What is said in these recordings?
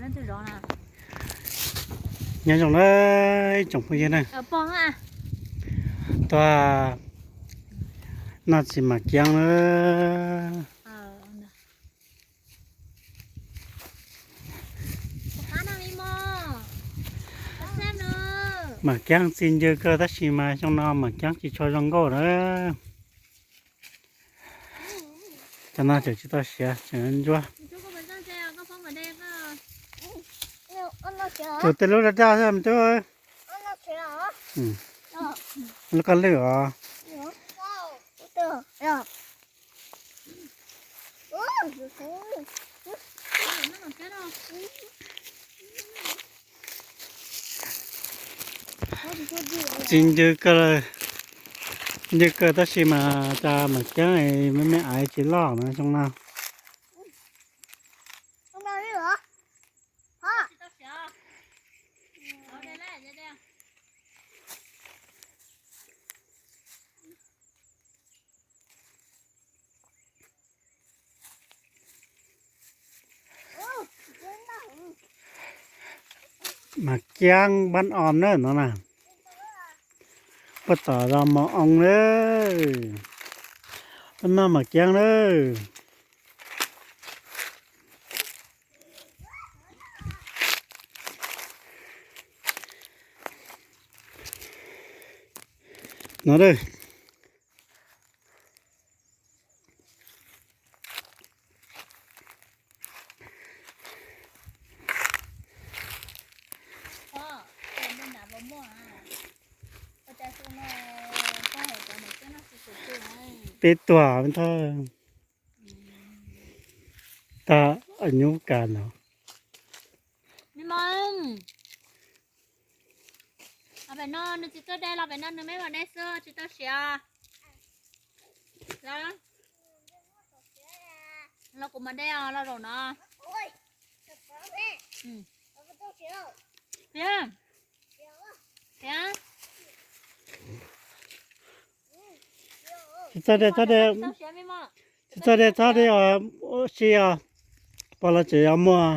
Nyob zoo na ib tsoom phooj ywg na, tuaj noj txiv mam kiab na. Mam kiab txi ncw kawg tab sis mas xyoo no mam kiab tsis tshua zoo nkauj na. Cov no tseem tsis tau siav tseem ntsuab. Tus tej lub daj daj xwb me tub. Lub koj lwj os. Txiv ncw kawg, ncw kawg tab sis mas cas mam kiab me me aiv tsis loj no xyoo no. Mas kiab npab o na no na. Puag tom zos mos oo na. Peb noj mas kiab na. No. Peb tuag thawj tag nyub kas no. Pem no nws tsis txawj dej los pem no nws me mam dej xwb tsis tau siav. Los kuv mam dej os los zaum no. Tsis txawj dej, txhob dej, tsis txawj dej, txhob dej os, ua si os, pom los tseem yuav muag.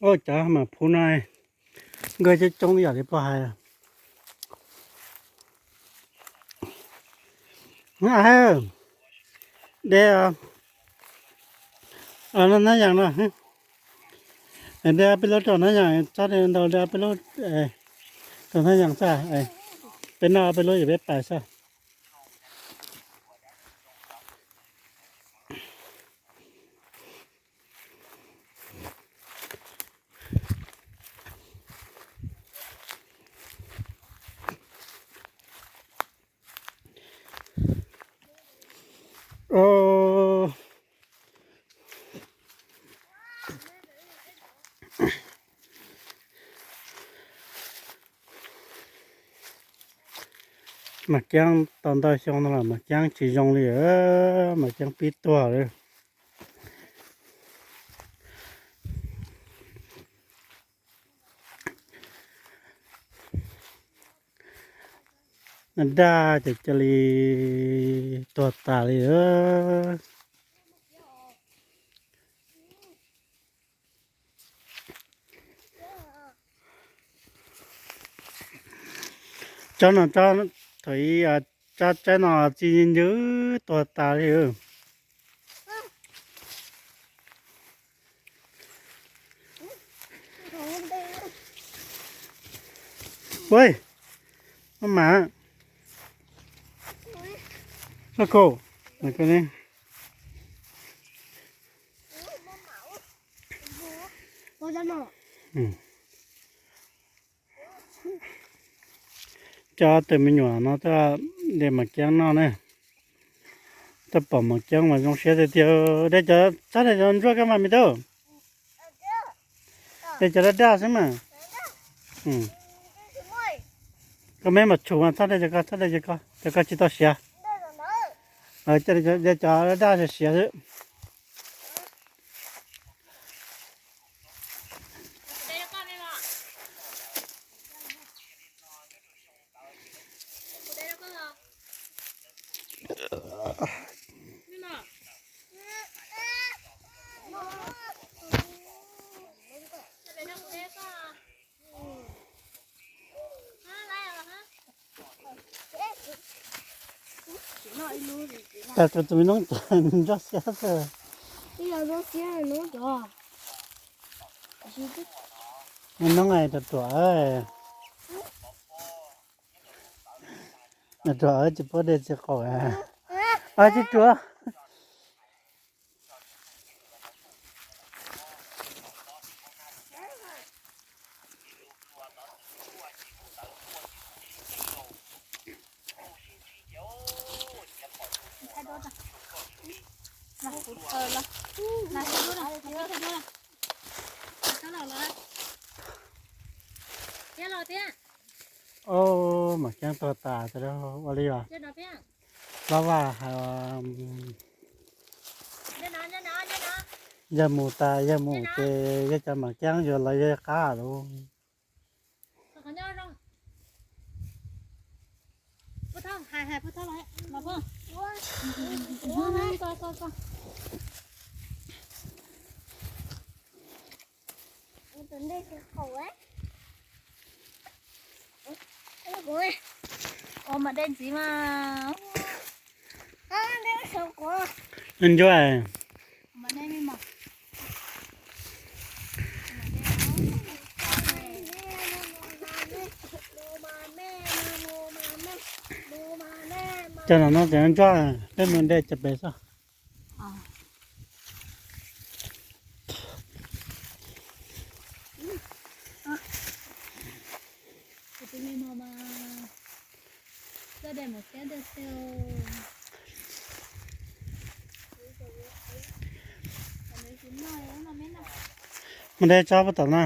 Ua cov mas phub no nkawj coob coob yam li pog hais. Dej, nab yas no, dej peb lub rau nab yas txhob dej ntau, dej peb lub rau nab yas txhob, peb noj peb lub yog peb pais xwb. Mas kiab tau ntau xyoo no los mas kiab tsis zoo li, mas kiab pib tuag li. Daj ces cia li tuag tas li. Tsob no tsob thaum ib tsab tsaib no txi ncw tuag tas li. Ua, maj mam, koj, coj tus me nyuam no tuaj de mas kiab noj na. Tuaj pom mas kiab mas zoo siab tiag tiag. De cov, txhob de cov ntsuab koj mas me tub. De cov daj daj xwb mas. Koj me mas tshum mas txhob de cov ko, txhob de cov ko, cov ko tsis tau siav. De cov daj daj siav siav xwb. Tag tus tus me noob cas nroj xiab xwb. Me noob ruam ruam, ruam ruam tsis paub de txiv qaum. Tsis ruam. Ub, mas kiab tuag tas, ua li os. Hlob Vaj hais, yawg mus tas, yawg mus ces yawg cov mas kiab yuav los yawg qab lawm. Ua mas de ntxiv mas. Ntsuab. Cov no no ces ntsuab, peb mus de cov pem xwb. Mus de tsob puag tom na.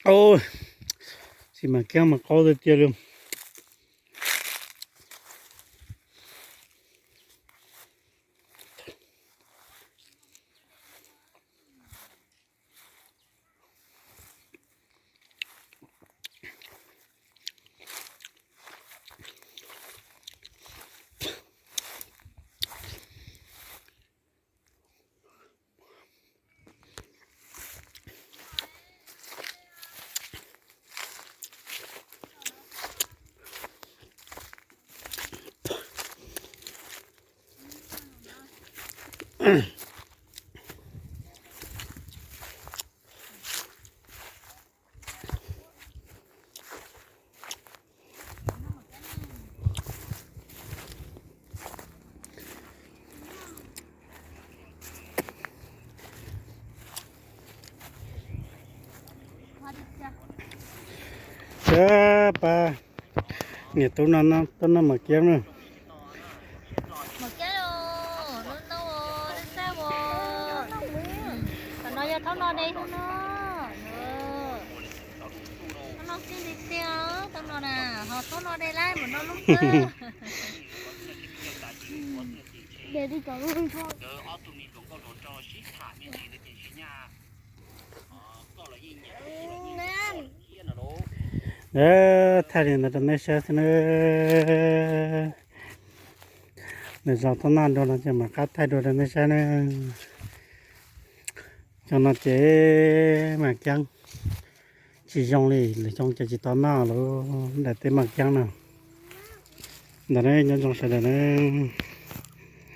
Ua, tsis mas kiag mas qaub tiag tiag li. Ab, pab niam tub no tuaj noj mas kiab na. Mas kiab los, lub no, lub xab os. Tam no yog thaub no de no. Thaub no xij li tiag, thaub no na, ho thaub no de lawm mas no lub xab. Thaij li ntawd rau nej saib xwb na. Nws zos thaub noj dua no ces mam qab thaij dua rau nej saib na. Cov no ces mas kiab tsis zoo li, lwm xyoo ces tsis tau noj lub daim teb mas kiab no. Ntawd nyob zoo sawv daws na.